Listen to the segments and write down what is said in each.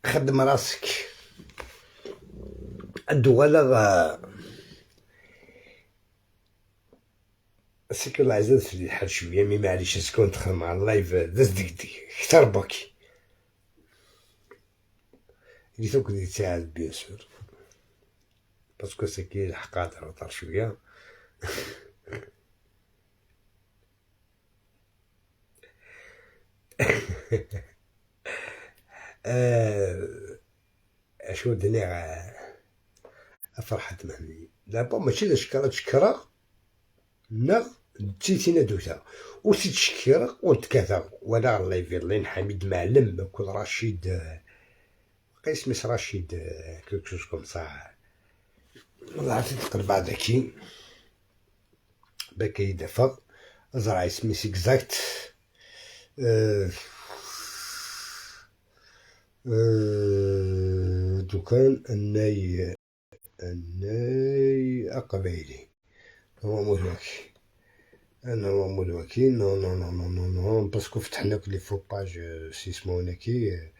خدم راسك. الدولة سيكو العزاز في الحال شوية، mais معليش سكون تدخل مع ال live داز ديك كثر باكي اللي توك دي تساعد bien sûr، parce que سكي الحقات طار شوية. اشو الدنيا فرحة مهني دابا ماشي لا تشكرا نغ تيتينا دوتا وتتشكر وتكاثر ولا الله يفيرلين حميد معلم كل رشيد قيس رشيد quelque chose comme ça. والله عرفتي تقلب هذاكي باكي يدفع زرع اسمي exact. دوكان الناي أقبيلي هو مدوكي، انا هو مدوكي. non non non non non non parce que فتحنا les faux pages سيسمونكي.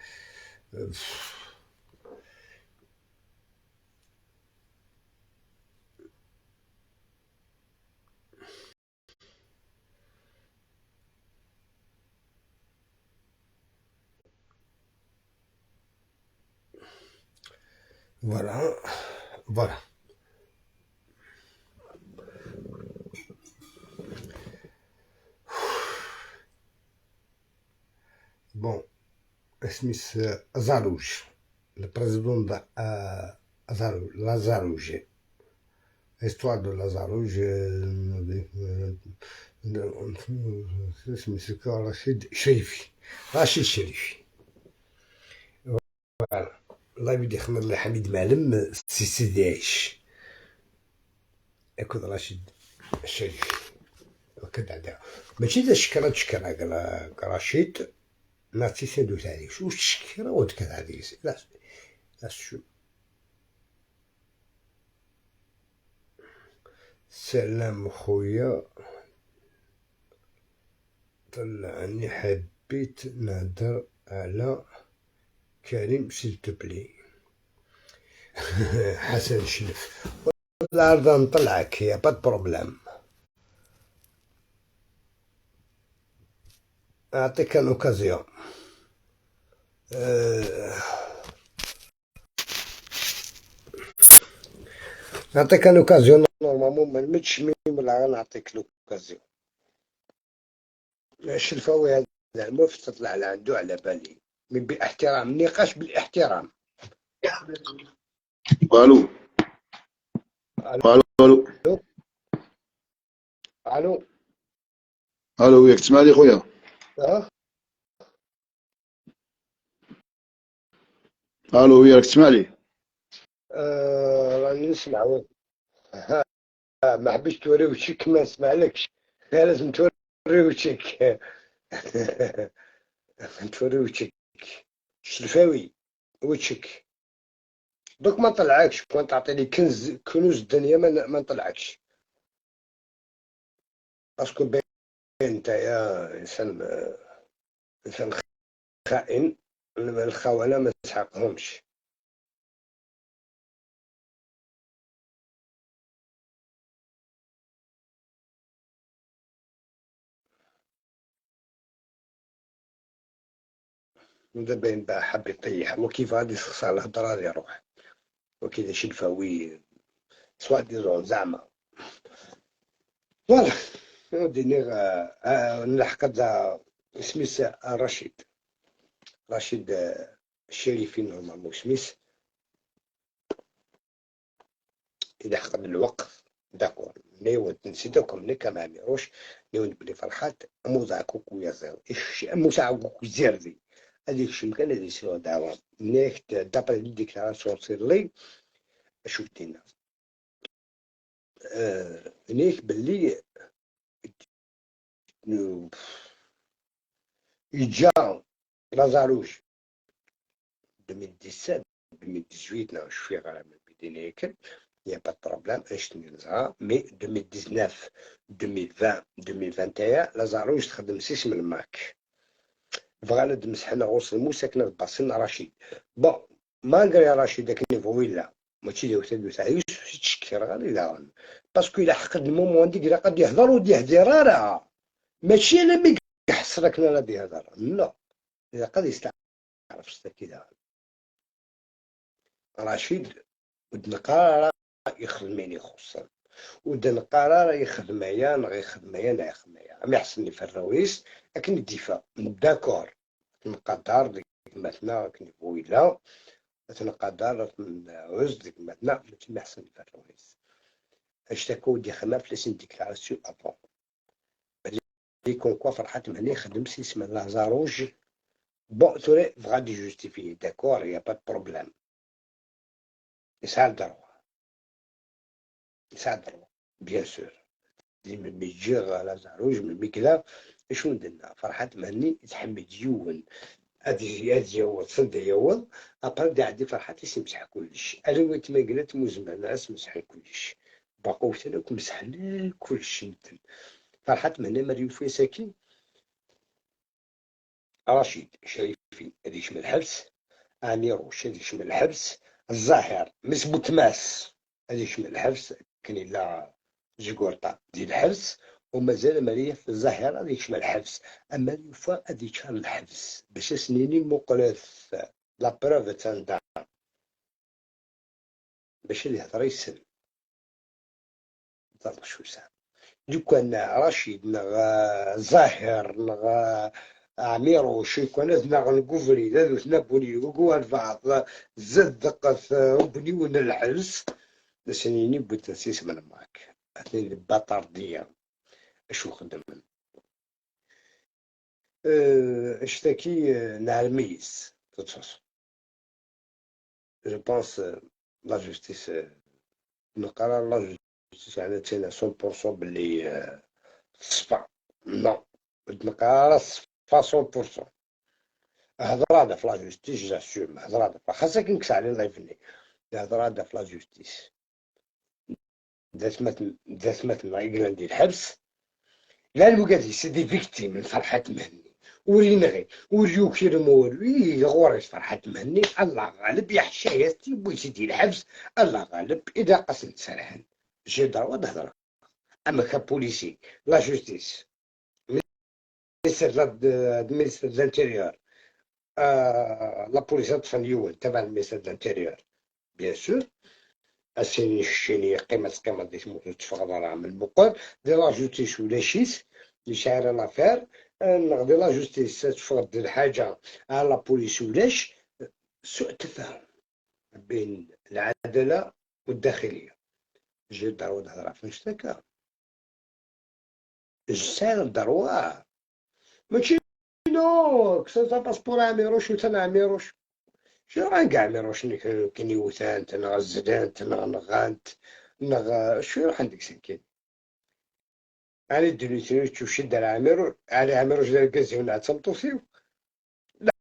Voilà, voilà. Bon, اسمي Azarouj, le président de Lazarouj. Histoire de Lazarouj, اسمي رشيد شريفي، رشيد شريفي. Voilà. الله يبدي خمر الله حميد معلم سي سيدي عيش يكون رشيد الشريف وكذا. ماشي دا شكرا تشكرا رشيد نعطي سندو تاعي شو تشكرا وتكذا هذه لا لا شو. سلام خويا، طلعني حبيت نهدر على كريم s'il te plaît. حسن شلف العرض نطلعك y a pas de problème، نعطيك une occasion. نعطيك une occasion normalement ما نمدش mais ولا نعطيك l'occasion. الشلفاوي هذا الموف تطلع لعندو على بالي، mais باحترام، النقاش بالاحترام. الو الو الو الو الو، ياك تسمع لي خويا؟ الو ياك تسمع لي؟ راني نسمع. ما حبيتش توري وشك ما نسمعلكش، لازم توري وشك. توري وشك شلفاوي وشك. دوك ما نطلعكش، كون تعطيني كنز كنوز الدنيا ما نطلعكش، parce que باين انت يا انسان خائن، الخونة ما تسحقهمش. دابا باين حاب يطيح وكيف غادي يسخسر الهضرة غادي يروح وكذا شلفاوي soi-disant زعما. voilà وديني نلحق هذا سميس رشيد، رشيد الشريفي normalement سميس. إذا حقد الوقت d'accord نيود نسيتكم نيكا ما ميروش نيود بلي فرحات موزع كوكو يا زير موزع كوكو زيردي هذيك الشمكان هذه سيرو دعوة نيك d'après les déclarations سير لي شوف دينا نيك باللي يجا لازاروج 2017 2018 نعم شوفي غير من بدينا y a pas de problème اش نزها mais 2019 2020 2021 لازاروج تخدم سيس من الماك. بغانا دمسحنا غوص الموسى كنا باصين رشيد. bon malgré رشيد داك ال niveau لا ماشي ديال تاع يوسف تشكر غادي لا parce que الا حقد ال moment ديك الا قد يهضر ودي يهدر راه ماشي انا مي حسرك انا بيهضر لا الا قد يستعرف كذا رشيد ودن قرار يخدمني خصوصا ودن قرار يخدم يا نغ يخدم يا نا يخدم يا ما يحسن في الرويس لكن الدفاع d'accord نقدر ديك مثلا كني لا تنقدر عز ديك مثلا ماشي ما يحسن في الرويس اشتكوا دي خما في les déclarations avant comme quoi فرحات مهني خدم سيسما لازاروج. bon توري فغادي justifier d'accord y a pas de problème يسعى الدروا يسعى الدروا bien sûr ملي يجي لازاروج ملي كذا شنو درنا فرحات مهني يتحمد يون هادي يوض صد يوض ابري بدا عندي فرحات يسمسح كلش انا ويت ما قلت مزمان ناس مسح كلش باقو تانا مسحنا كلش مثل فرحات مهني مريم في ساكن رشيد شريفي هذه شمال الحبس اميروش هذه شمال الحبس الظاهر مسبوت ماس هذه شمال الحبس كاين لا جيكورطا ديال الحبس ومازال ماريا في الظاهرة هذيك شمال الحبس اما اليوفا هذيك شهر الحبس باش سنيني مقلف la preuve تندا باش اللي يهضر يسن ضرب شو ساعة لو كان رشيد نغ زاهر نغ عميروش كان نغ نكوفري ذا ثنا بوني البعض زاد دقة وبني الحبس سنيني بوتنسيس من معاك هذه البطاردية اشو خدم اشتكي نعلميس تتصاص je pense la justice نقرا la justice يعني تينا 100% باللي صفا non نقرا صفا 100% هضر هذا في la justice j'assume هضر هذا خاصك نكس على live هضر هذا في la justice ذات مثل إيكلاندي الحبس لا المقادي c'est des victimes من فرحات مهني ورينغي وريوكير مول غوريس فرحات مهني الله غالب يحشاياتي بويتي الحبس الله غالب إذا قسمت سرحان j'ai droit نهضر أما ك policier la justice ministère ministère de l'Intérieur la police تفن تبع ال ministère de l'Intérieur bien sûr السيني الشيني قيمة قيمة ديال تموت تفغض من المقر دي la justice ولا شيس اللي شاعر l'affaire نغدي la justice تفرض الحاجة على la police ولاش سوء تفاهم بين العدالة والداخلية j'ai droit نهضر في نشتكى j'ai droit ماشي non كسا passeport عميروش وتا عميروش شو راه كاع عميروش كني وثانت نغزدانت نغانت نغ شو راح عندك سكين على ديري تشوف شد على عميرو على عميروش دار كازيون عاد تمطوسيو لا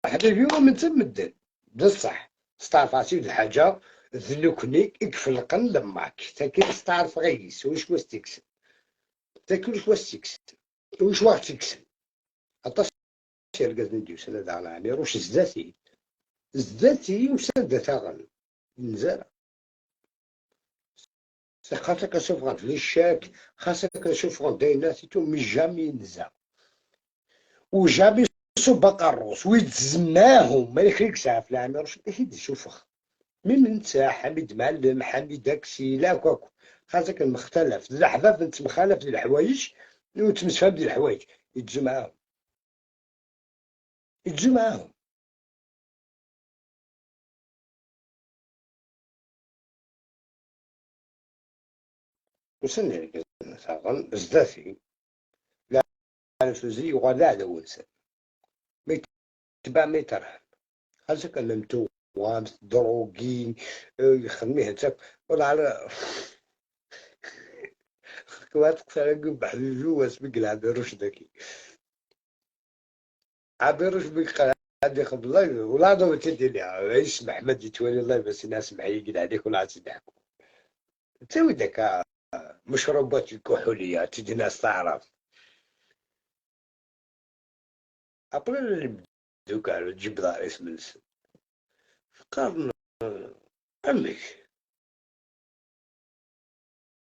حبيبي هو من تم مدن بصح استعرف عسيد الحاجة ذلوكني اكفلقن لماك تاكل استعرف غيس واش واش تكسب تاكل واش تكسب واش واش تكسب عطاش ركز نديو سنة على عميروش زداتي زداتي وسادة تاغن نزال خاصك نشوف غاد les chèques خاصك نشوف غاد داينا c'est tout mais jamais نزا و jamais سبق الروس ويتزماهم ما يخليك ساعة في العمير اكيد شوفخ من انت حميد معلم حميد داكسي لا كوكو خاصك المختلف اللحظة انت مخالف للحوايج وتمسفهم ديال الحوايج يتزو معاهم يتزو معاهم وسني زداتي لا فوزي وغادا على ونسان ما يتبع ما يترحم خاصك ممتو دروغي يخدميه انت ولا على كوات قصير بحبيبي واسمك العبيروش داكي عبيروش بك عندي خب الله ولا دو تدي لي يسمح ما تولي الله بس الناس معي يقول عليك ولا عاد تضحكوا تسوي داك مشروبات الكحولية تجي ناس تعرف Après اللي بدو كاع تجيب دار اسم نسن قارن عمك.